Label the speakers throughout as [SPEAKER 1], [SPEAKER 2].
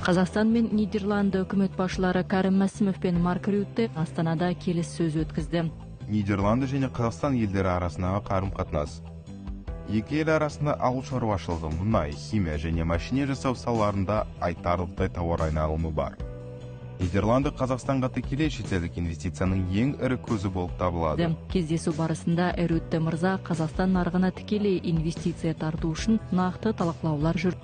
[SPEAKER 1] Қазақстан мен Нидерланды үкімет басшылары Кәрім Мәсімов пен Марк Рютте Астанада келіссөз өткізді.
[SPEAKER 2] Нидерланды және Қазақстан елдері арасындағы қарым-қатынас. Екі ел арасында ауыл шаруашылығы, мұнай, химия және машина жасау салаларында айтарлықтай тауар айналымы бар. Нидерланды Қазақстанға тікелей шетелдік инвестицияның ең ірі көзі болып табылады.
[SPEAKER 1] Кездесу барысында Рютте мырза Қазақстан нарығына тікелей инвестиция тарту үшін нақты талқылаулар жүр.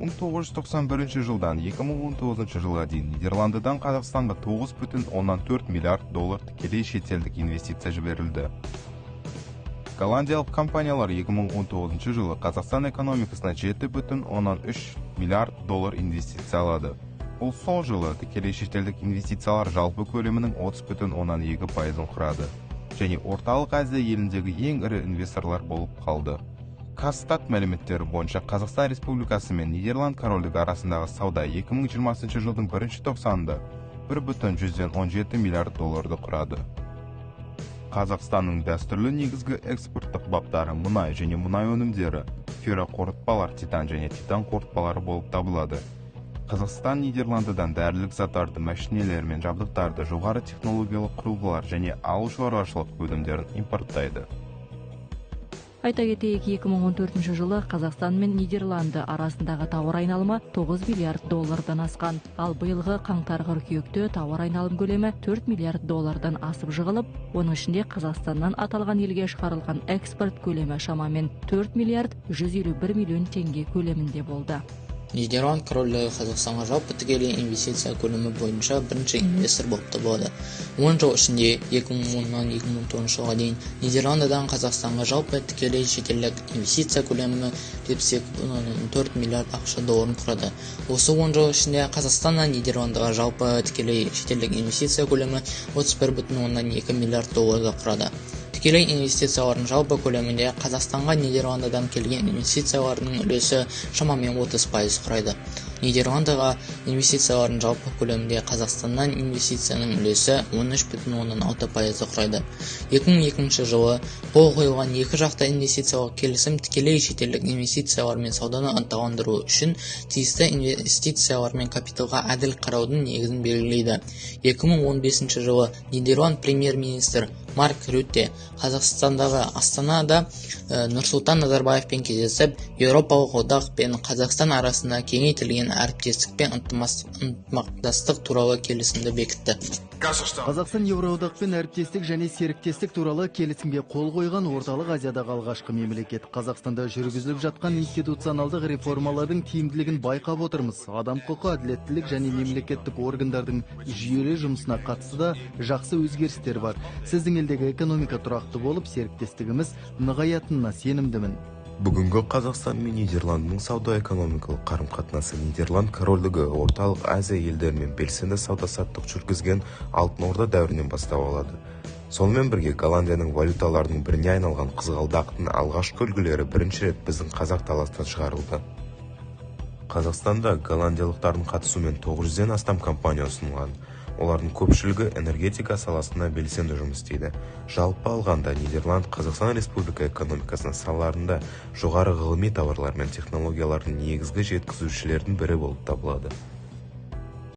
[SPEAKER 2] 1991 жылдан 2019 жылға дейін Нидерландыдан Қазақстанға 9,4 миллиард доллар тікелей шетелдік инвестиция жіберілді. Голландиялық компаниялар 2019 жылы Қазақстан экономикасына 7,3 миллиард доллар инвестициялады. Бұл сол жылы тікелей шетелдік инвестициялар жалпы көлемінің 30,2%-ын құрады және Орталық Азия еліндегі ең ірі инвесторлар болып қалды. Казстат мәліметтері бойынша, Қазақстан Республикасы мен Нидерланд Корольдігі арасындағы сауда 2020 жылдың бірінші тоқсанында 1,17 миллиард долларды құрады. Қазақстанның дәстүрлі негізгі экспорттық баптары мұнай және мұнай өнімдері, ферроқорытпалар, титан және титан қорытпалары болып табылады. Қазақстан Нидерландыдан дәрілік заттарды, мәшинелер мен жабдықтарды, жоғары технологиялық құрылғылар және ауыл шаруашылық өнімдерін импорттайды.
[SPEAKER 1] Айта кетейік, 2014 жылы Қазақстан мен Нидерланды арасындағы тауар айналымы 9 миллиард доллардан асқан. Ал биылғы қаңтар-қыркүйекте тауар айналым көлемі 4 миллиард доллардан асып жығылып, оның ішінде Қазақстаннан аталған елге шығарылған экспорт көлемі шамамен 4 миллиард 151 миллион теңге көлемінде болды.
[SPEAKER 3] Нидерланд Корольдігі Қазақстанға жалпы тікелей инвестиция көлемі бойынша бірінші инвестор болып табылады. 10 жыл ішінде, 2010-нан 2019 жылға дейін, Нидерландыдан Қазақстанға жалпы тікелей шетелдік инвестиция көлемі 72,4 миллиард АҚШ долларын құрады. Осы 10 жыл ішінде Қазақстаннан Нидерландыға жалпы тікелей шетелдік инвестиция көлемі 31,2 миллиард долларды құрады. Тікелей инвестициялардың жалпы көлемінде Қазақстанға Нидерландыдан келген инвестициялардың үлесі шамамен 30% құрайды. Нидерландыға инвестициялардың жалпы көлемінде Қазақстаннан инвестицияның үлесі 13,6%-ды құрайды. 2002 жылы қол қойылған екі жақты инвестициялық келісім тікелей шетелдік инвестициялар мен сауданы ынталандыру үшін тиісті инвестициялар мен капиталға әділ қараудың негізін белгілейді. 2015 жылы Нидерланд премьер-министрі Марк Рютте Қазақстандағы Астанада Нұрсұлтан Назарбаевпен кездесіп, Еуропалық одақ пен Қазақстан арасында кеңейтілген әріптестік пен ынтымақтастық туралы келісімді бекітті.
[SPEAKER 4] Қазақстан Еуроодақпен әріптестік және серіктестік туралы келісімге қол қойған Орталық Азиядағы алғашқы мемлекет. Қазақстанда жүргізіліп жатқан институционалдық реформалардың тиімділігін байқап отырмыз. Адам құқы, әділеттілік және мемлекеттік органдардың жүйелі жұмысына қатысты да жақсы өзгерістер бар. Сіздің елдегі экономика тұрақты болып, серіктестігіміз нығаятынына сенімдімін.
[SPEAKER 2] Бүгінгі Қазақстан мен Нидерландының сауда-экономикалық қарым-қатынасы Нидерланд Корольдігі Орталық Азия елдерімен белсенді сауда-саттық жүргізген Алтын Орда дәуірінен бастау алады. Сонымен бірге Голландияның валюталарының біріне айналған қызғалдақтың алғашқы үлгілері бірінші рет біздің қазақ даласынан шығарылды. Қазақстанда голландиялықтардың қатысуымен 900-ден астам компания ұсынылған. Олардың көпшілігі энергетика саласында белсенді жұмыс істейді. Жалпы алғанда, Нидерланд Қазақстан Республика экономикасының салаларында жоғары ғылыми тауарлар мен технологиялардың негізгі жеткізушілердің бірі болып табылады.